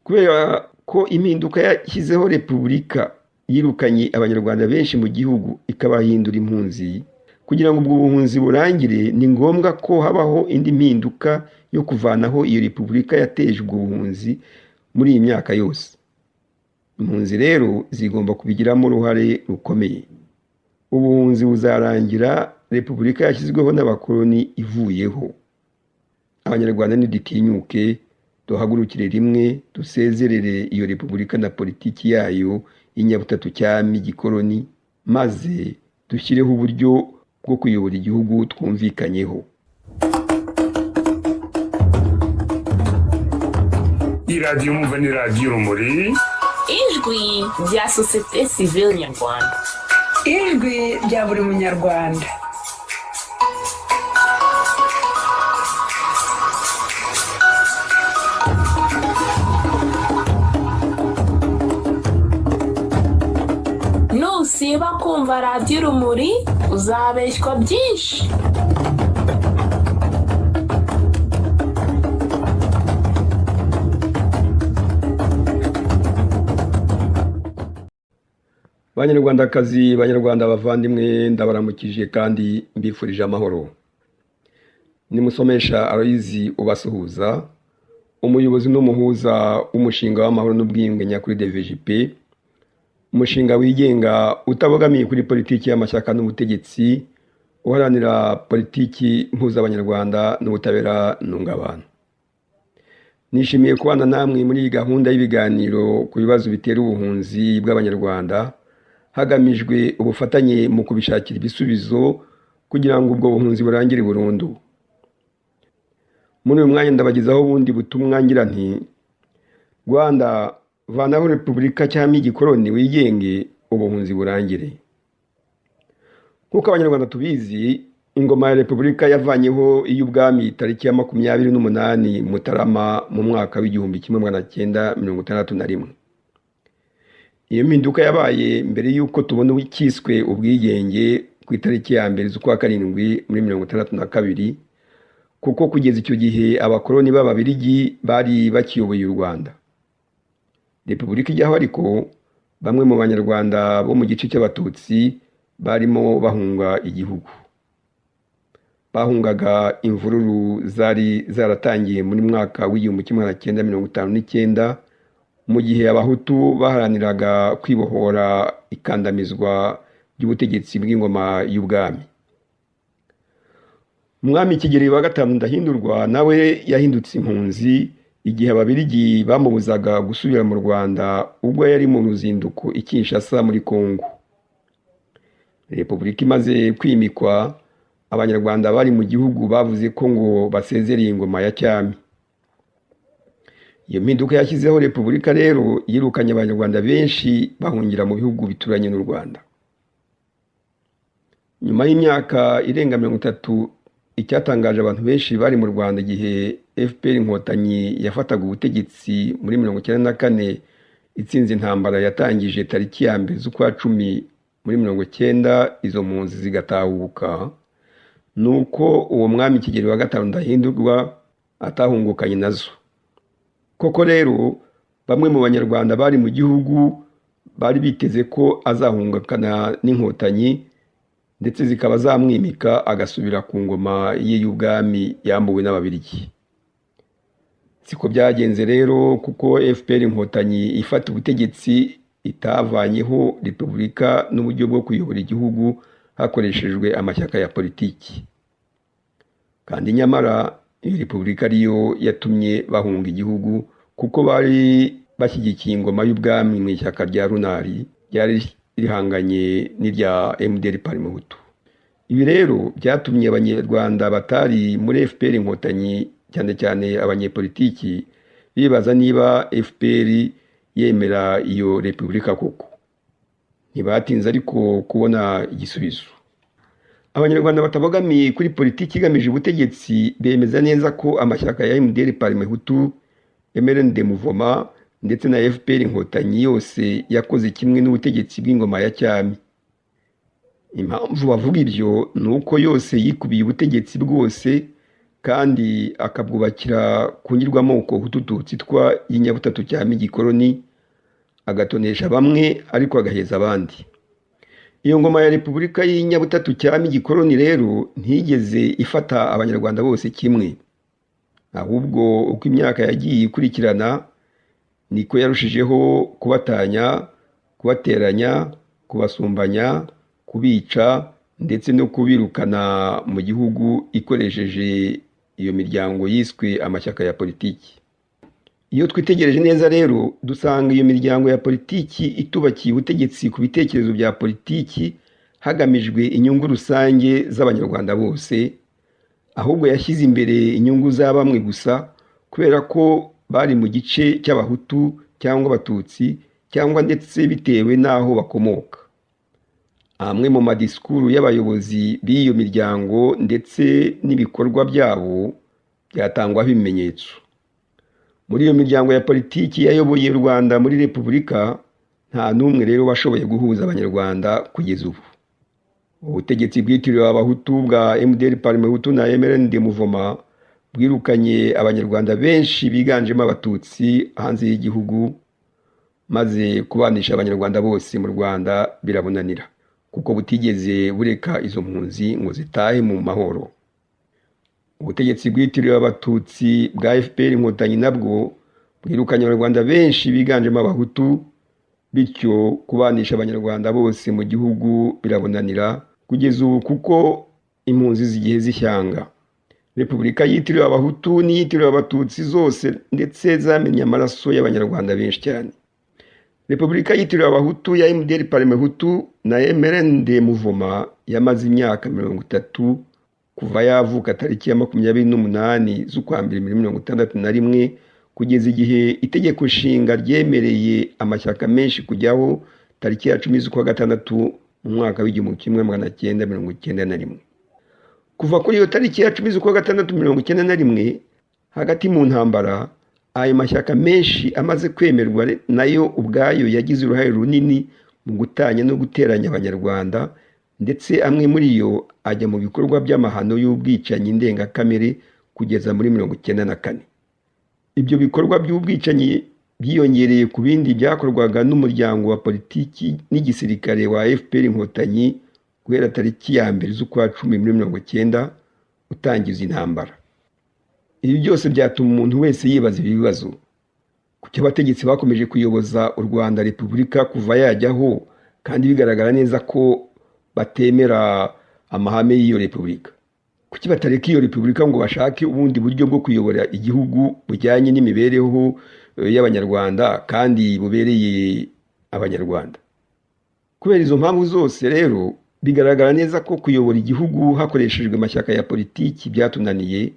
Kubera ko impinduka yashyizeho repubulika yirukanye Abanyarwanda benshi mu gihugu ikabahindura impunzi, kugira ngo ubwo buhunzi burangire ni ngombwa ko habaho indi mpinduka yo kuvanaho iyo repubulika yateje ubwo buhunzi muri iyi myaka yose. Impunzi rero zigomba kubigiramo uruhare rukomeye. Ubuhunzi buzarangira repubulika yashyizweho n'abakoloni ivuyeho. Abanyarwanda nidutinyuke duhagurukire rimwe dusezerere iyo repubulika na politiki yayo y'inyabutatu cyami gikoloni, maze dushyireho uburyo bwo kuyobora igihugu twumvikanyeho. Iradiyo mwumva ni Radiyo Urumuri, ijwi rya sosiyete sivile nyarwanda, ijwi rya buri munyarwanda. Nusiba kumva Radiyo Urumuri uzabeshywa byinshi. Banyarwandakazi, Banyarwanda bavandimwe, ndabaramukije kandi mbifurije amahoro. Nimusomesha Aloyizi ubasuhuza, umuyobozi n'umuhuza w'umushinga w'amahoro n'ubwiyunge nyakuri DVJP, umushinga wigenga utabogamiye kuri politiki y'amashyaka n'ubutegetsi, uharanira politiki mpuzabanyarwanda n'ubutabera ntungabantu. Nishimiye kubana namwe muri iyi gahunda y'ibiganiro ku bibazo bitera ubuhunzi bw'Abanyarwanda, hagamijwe ubufatanye mu kubishakira ibisubizo kugira ngo ubwo buhunzi burangire burundu. Muri uyu mwanya ndabagezaho ubundi butumwa ngira nti: Rwanda, vanaho repubulika cyangwa igikoloni wigenge, ubuhunzi burangire. Nk'uko Abanyarwanda tubizi, ingoma ya repubulika yavanyeho iy'ubwami tariki ya 28 Mutarama mu mwaka w'1961. Iyo mpinduka yabaye mbere y'uko tubona icyiswe ubwigenge ku itariki ya 1 z'ukwa 7 muri 1962, kuko kugeza icyo gihe abakoloni b'Ababiligi bari bakiyoboye u Rwanda. Repubulika ijyaho ariko bamwe mu Banyarwanda bo mu gice cy'Abatutsi barimo bahunga igihugu. Bahungaga imvururu zari zaratangiye muri mwaka w'1959, mu gihe Abahutu baharaniraga kwibohora ikandamizwa ry'ubutegetsi bw'ingoma y'ubwami. Umwami Kigeli wa V Ndahindurwa nawe yahindutse impunzi igihe Ababiligi bamubuzaga gusubira mu Rwanda ubwo yari mu ruzinduko i Kinshasa muri Kongo. Repubulika imaze kwimikwa, Abanyarwanda bari mu gihugu bavuze ko ngo basezereye ingoma ya cyami. Iyo mpinduka yashyizeho repubulika rero yirukanye Abanyarwanda benshi bahungira mu bihugu bituranye n'u Rwanda. Nyuma y'imyaka irenga 30, icyatangaje abantu benshi bari mu Rwanda igihe FPR Inkotanyi yafataga ubutegetsi muri 1994 itsinze intambara yatangije tariki ya 1 z'ukwa 10 muri 90, izo mpunzi zigatahuka, nuko uwo mwami Kigeli wa V Ndahindurwa atahungukanye nazo. Koko rero bamwe mu Banyarwanda bari mu gihugu bari biteze ko azahungukana n'Inkotanyi, ndetse zikaba zamwimika agasubira ku ngoma ye y'ubwami yambuwe n'Ababiligi. Siko byagenze rero, kuko FPR Inkotanyi ifata ubutegetsi itavanyeho repubulika n'uburyo bwo kuyobora igihugu hakoreshejwe amashyaka ya politiki. Kandi nyamara iyo repubulika ariyo yatumye bahunga igihugu, kuko bari bashyigikiye ingoma y'ubwami mu ishyaka rya Runari ryari rihanganye n'irya MDR Parmehutu. Ibi rero byatumye Abanyarwanda batari muri FPR Inkotanyi, cyane cyane abanyepolitiki, bibaza niba FPR yemera iyo repubulika koko. Ntibatinze ariko kubona igisubizo. Abanyarwanda batabogamiye kuri politiki igamije ubutegetsi bemeza neza ko amashyaka ya MDR Parmehutu, MRND Muvoma ndetse na FPR Inkotanyi yose yakoze kimwe n'ubutegetsi bw'ingoma ya cyami. Impamvu bavuga ibyo ni uko yose yikubiye ubutegetsi bwose, Kandi akabwubakira ku ngirwamoko Hutu-Tutsi twa y'inyabutatu cyami gikoloni, agatonesha bamwe ariko agaheza abandi. Iyo ngoma ya Repubulika y'inyabutatu cyami gikoloni rero ntiyigeze ifata Abanyarwanda bose kimwe, ahubwo uko imyaka yagiye ikurikirana niko yarushijeho kubatanya, kubateranya, kubasumbanya, kubica ndetse no kubirukana mu gihugu ikoresheje iyo miryango yiswe amashyaka ya politiki. Iyo twitegereje neza rero dusanga iyo miryango ya politiki itubakiye ubutegetsi ku bitekerezo bya politiki hagamijwe inyungu rusange z'Abanyarwanda bose, ahubwo yashyize imbere inyungu za bamwe gusa kubera ko bari mu gice cy'Abahutu cyangwa Abatutsi cyangwa ndetse bitewe n'aho bakomoka. Amwe mu madisikuru y'abayobozi b'iyo miryango ndetse n'ibikorwa byabo byatangwaho ibimenyetso. Muri iyo miryango ya politiki yayoboye u Rwanda muri Repubulika, nta n'umwe rero washoboye guhuza Abanyarwanda kugeza ubu. Ubutegetsi bwitiriwe Abahutu bwa MDR Parmehutu na MRND Muvoma bwirukanye Abanyarwanda benshi biganjemo Abatutsi hanze y'igihugu, maze kubanisha Abanyarwanda bose mu Rwanda birabunanira, kuko butigeze bureka izo mpunzi ngo zitahe mu mahoro. Ubutegetsi bwitiriwe Abatutsi bwa FPR Inkotanyi nabwo bwirukanye Abanyarwanda benshi biganjemo Abahutu, bityo kubanisha Abanyarwanda bose mu gihugu birabunanira kugeza ubu, kuko impunzi zigiye zishyanga. Repubulika yitiriwe Abahutu n'iyitiriwe Abatutsi zose ndetse zamenye amaraso y'Abanyarwanda benshi cyane. Repubulika yitiriwe Abahutu ya MDR Parmehutu na MRND Muvoma yamaze imyaka 30 kuva yavuka tariki ya 28 z'ukwa mbere 1961 kugeza igihe itegeko nshinga ryemereye amashyaka menshi kujyaho tariki ya 10 z'ukwa gatandatu mu mwaka w'1991. Kuva kuri iyo tariki ya 10 z'ukwa gatandatu 1991, hagati mu ntambara, ayo mashyaka menshi amaze kwemerwa nayo ubwayo yagize uruhare runini mu gutanya no guteranya Abanyarwanda, ndetse amwe muri yo ajya mu bikorwa by'amahano y'ubwicanyi ndengakamere kugeza muri 1994. Ibyo bikorwa by'ubwicanyi byiyongereye ku bindi byakorwaga n'umuryango wa politiki n'igisirikare wa FPR Inkotanyi guhera tariki ya 1 z'ukwa 10 muri 1990 utangiza intambara. Ibi byose byatuma umuntu wese yibaza ibi bibazo: kuki abategetsi bakomeje kuyoboza u Rwanda Repubulika kuva yajyaho kandi bigaragara neza ko batemera amahame y'iyo Repubulika? Kuki batareka iyo Repubulika ngo bashake ubundi buryo bwo kuyobora igihugu bujyanye n'imibereho y'Abanyarwanda kandi bubereye Abanyarwanda? Kubera izo mpamvu zose rero bigaragara neza ko kuyobora igihugu hakoreshejwe amashyaka ya politiki byatunaniye,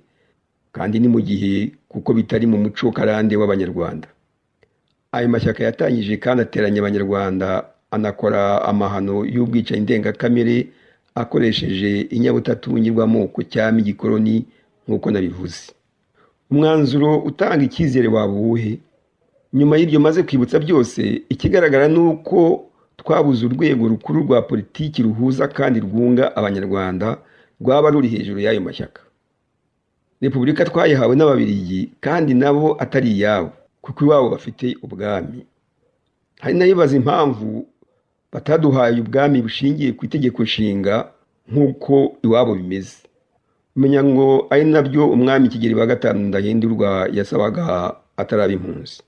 kandi ni mu gihe kuko bitari mu muco karande w'Abanyarwanda. Ayo mashyaka yatangije kandi ateranya Abanyarwanda, anakora amahano y'ubwicanyi ndengakamere akoresheje inyabutatu ngirwamoko cyami gikoloni nk'uko nabivuze. Umwanzuro utanga icyizere waba uwuhe? Nyuma y'ibyo maze kwibutsa byose, ikigaragara ni uko twabuze urwego rukuru rwa politiki ruhuza kandi rwunga Abanyarwanda rwaba ruri hejuru y'ayo mashyaka. Repubulika twayihawe n'Ababiligi kandi nabo atari iyabo, kuko iwabo bafite ubwami. Hari n'abibaza impamvu bataduhaye ubwami bushingiye ku itegeko nshinga nk'uko iwabo bimeze. Umenya ngo ari nabyo umwami Kigeli wa V Ndahindurwa yasabaga ataraba impunzi.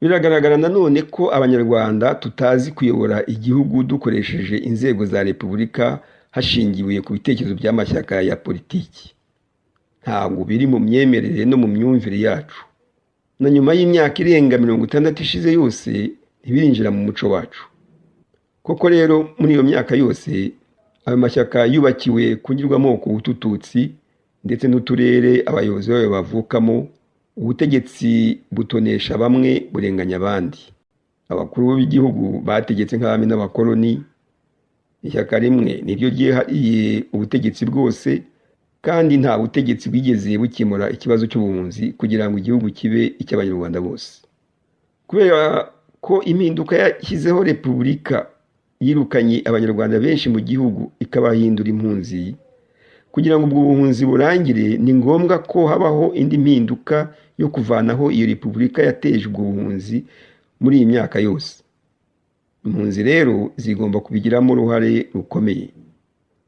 Biragaragara nanone ko Abanyarwanda tutazi kuyobora igihugu dukoresheje inzego za Repubulika hashingiwe ku bitekerezo by'amashyaka ya politiki. Ntabwo biri mu myemerere no mu myumvire yacu. Na nyuma y'imyaka irenga 60 ishize yose ntibirinjira mu muco wacu. Koko rero muri iyo myaka yose ayo mashyaka yubakiwe kungirwamoko Hutu-Tutsi ndetse n'uturere abayobozi bayo bavukamo, ubutegetsi butonesha bamwe burenganya abandi. Abakuru b'igihugu bategetse nk'abami n'abakoloni, ishyaka rimwe niryo ryihariye ubutegetsi bwose, kandi nta butegetsi bwigeze bukemura ikibazo cy'ubuhunzi kugira ngo igihugu kibe icy'Abanyarwanda bose. Kubera ko impinduka yashyizeho Repubulika yirukanye Abanyarwanda benshi mu gihugu ikabahindura impunzi, Kugira ngo ubwo buhunzi burangire, ni ngombwa ko habaho indi mpinduka yo kuvanaho iyo repubulika yateje ubwo buhunzi muri iyi myaka yose. Impunzi rero zigomba kubigiramo uruhare rukomeye.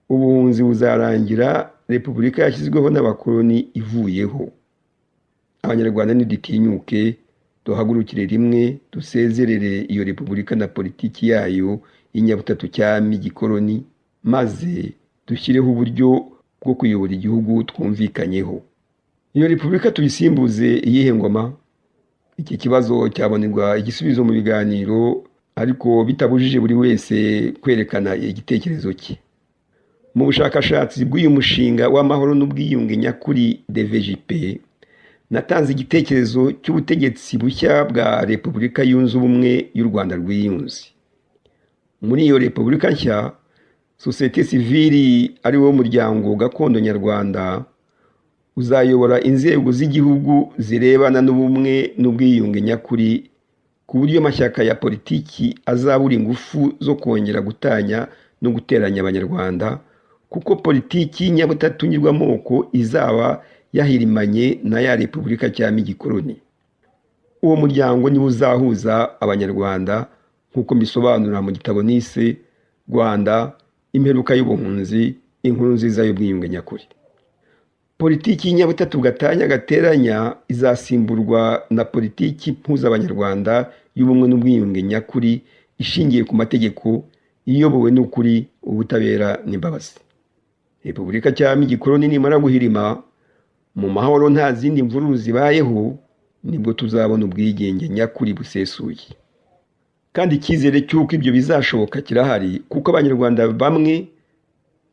Ubuhunzi buzarangira repubulika yashyizweho n'abakoloni ivuyeho. Abanyarwanda nidutinyuke, duhagurukire rimwe, dusezerere iyo repubulika na politiki yayo y'inyabutatu cyami gikoloni, maze dushyireho uburyo bwo kuyobora igihugu twumvikanyeho. Iyo repubulika tuyisimbuze iyihe ngoma? Iki kibazo cyabonerwa igisubizo mu biganiro, ariko bitabujije buri wese kwerekana igitekerezo cye. Mu bushakashatsi bw'uyu mushinga w'amahoro n'ubwiyunge nyakuri DVJP, natanze igitekerezo cy'ubutegetsi bushya bwa Repubulika Yunze Ubumwe y'u Rwanda rwiyunze. Muri iyo repubulika nshya, sosiyete sivili ari wo muryango gakondo nyarwanda uzayobora inzego z'igihugu zirebana n'ubumwe n'ubwiyunge nyakuri, ku buryo amashyaka ya politiki azabura ingufu zo kongera gutanya no guteranya Abanyarwanda, kuko politiki y'inyabutatu ngirwamoko izaba yahirimanye na ya repubulika cyami gikoloni. Uwo muryango niwo uzahuza Abanyarwanda, nk'uko mbisobanura mu gitabo nise Rwanda, imperuka y'ubuhunzi, inkuru nziza y'ubwiyunge nyakuri. Politiki y'inyabutatu gatanya gateranya izasimburwa na politiki mpuzabanyarwanda y'ubumwe n'ubwiyunge nyakuri, ishingiye ku mategeko, iyobowe n'ukuri, ubutabera n'imbabazi. Repubulika cyami gikoloni nimara guhirima mu mahoro, nta zindi mvururu zibayeho, nibwo tuzabona ubwigenge nyakuri busesuye. Kandi icyizere cy'uko ibyo bizashoboka kirahari, kuko Abanyarwanda bamwe,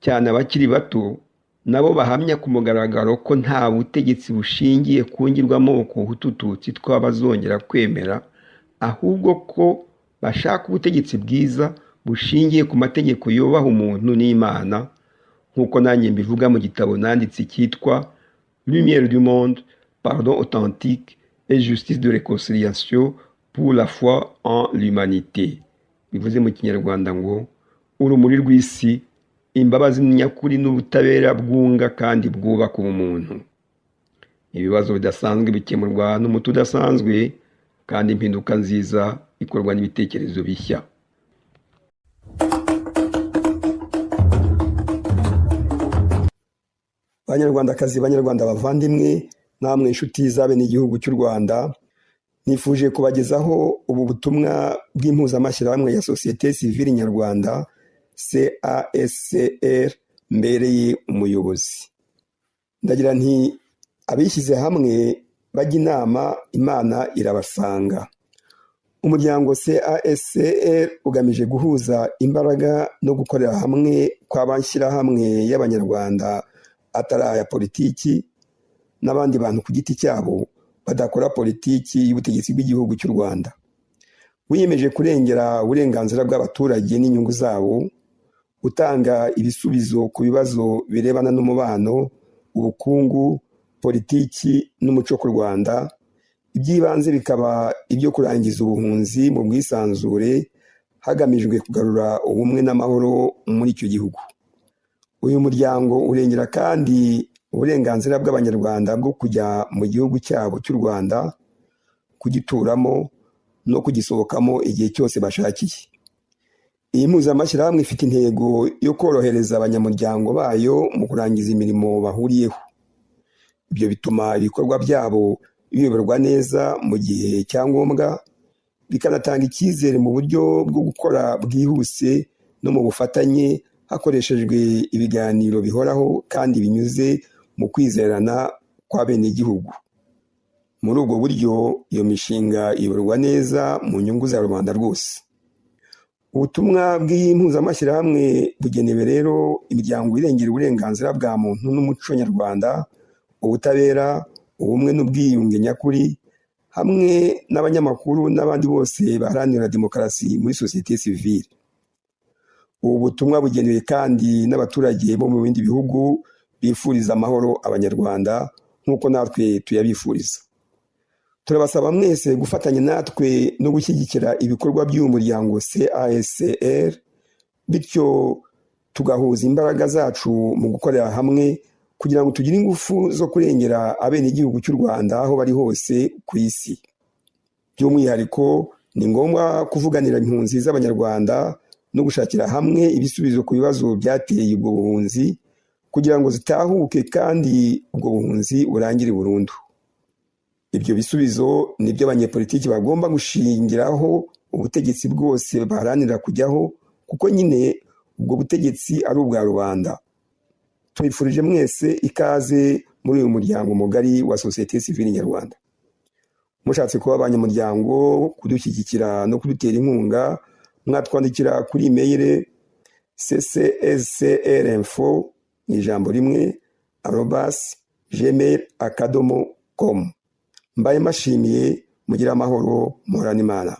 cyane abakiri bato, nabo bahamya ku mugaragaro ko nta butegetsi bushingiye ku ngirwamoko Hutu-Tutsi twabazongera kwemera, ahubwo ko bashaka ubutegetsi bwiza bushingiye ku mategeko yubaha umuntu n'Imana, nk'uko nanjye mbivuga mu gitabo nanditse cyitwa Lumière du monde, pardon authentique et justice de réconciliation pour la foi en l'humanité. Bivuze mu Kinyarwanda ngo urumuri rw'isi, imbabazi nyakuri n'ubutabera bwunga kandi bwubaka ubumuntu. Ibibazo bidasanzwe bikemurwa n'umuti udasanzwe, kandi impinduka nziza ikorwa n'ibitekerezo bishya. Banyarwandakazi, Banyarwanda bavandimwe, namwe inshuti z'abenegihugu cy'u Rwanda, nifuje kubagezaho ubu butumwa bw'impuzamashyirahamwe ya sosiyete sivile nyarwanda CASCR mbereye umuyobozi. Ndagira nti abishyize hamwe bajya inama, Imana irabasanga. Umuryango CASCR ugamije guhuza imbaraga no gukorera hamwe kw'amashyirahamwe y'Abanyarwanda atari aya politiki n'abandi bantu ku giti cyabo badakora politiki y'ubutegetsi bw'igihugu cy'u Rwanda. Wiyemeje kurengera uburenganzira bw'abaturage n'inyungu zabo, utanga ibisubizo ku bibazo birebana n'umubano, ubukungu, politiki n'umuco ku Rwanda, iby'ibanze bikaba ibyo kurangiza ubuhunzi mu bwisanzure hagamijwe kugarura ubumwe n'amahoro muri icyo gihugu. Uyu muryango urengera kandi uburenganzira bw'Abanyarwanda bwo kujya mu gihugu cyabo cy'u Rwanda, kugituramo no kugisohokamo igihe cyose bashakiye. Iyi mpuzamashyirahamwe ifite intego yo korohereza abanyamuryango bayo mu kurangiza imirimo bahuriyeho. Ibyo bituma ibikorwa byabo biyoborwa neza mu gihe cya ngombwa, bikanatanga icyizere mu buryo bwo gukora bwihuse no mu bufatanye, hakoreshejwe ibiganiro bihoraho kandi binyuze mu kwizerana kw'abenegihugu. Muri ubwo buryo iyo mishinga iyoborwa neza mu nyungu za rubanda rwose. Ubutumwa bw'iyi mpuzamashyirahamwe bugenewe rero imiryango irengera uburenganzira bwa muntu n'umuco nyarwanda, ubutabera, ubumwe n'ubwiyunge nyakuri, hamwe n'abanyamakuru n'abandi bose baharanira demokarasi muri sosiyete sivile. Ubu butumwa bugenewe kandi n'abaturage bo mu bindi bihugu bifuriza amahoro Abanyarwanda nk'uko natwe tuyabifuriza. Turabasaba mwese gufatanya natwe no gushyigikira ibikorwa by'uyu muryango CASCR, bityo Tugahuza imbaraga zacu mu gukorera hamwe kugira ngo tugire ingufu zo kurengera abenegihugu cy'u Rwanda aho bari hose ku isi. By'umwihariko ni ngombwa kuvuganira impunzi z'Abanyarwanda no gushakira hamwe ibisubizo ku bibazo byateye ubwo buhunzi kugira ngo zitahuke kandi ubwo buhunzi burangire burundu. Ibyo bisubizo ni byo abanyepolitiki bagomba gushingiraho ubutegetsi bwose baharanira kujyaho, kuko nyine ubwo butegetsi ari ubwa rubanda. Tubifurije mwese ikaze muri uyu muryango mugari wa sosiyete sivile nyarwanda. Mushatse kuba abanyamuryango, kudushyigikira no kudutera inkunga, mwatwandikira kuri imeyire ccscrinfo mu ijambo rimwe @gmail.com. Mbaye mbashimiye, mugire amahoro, muhorane Imana.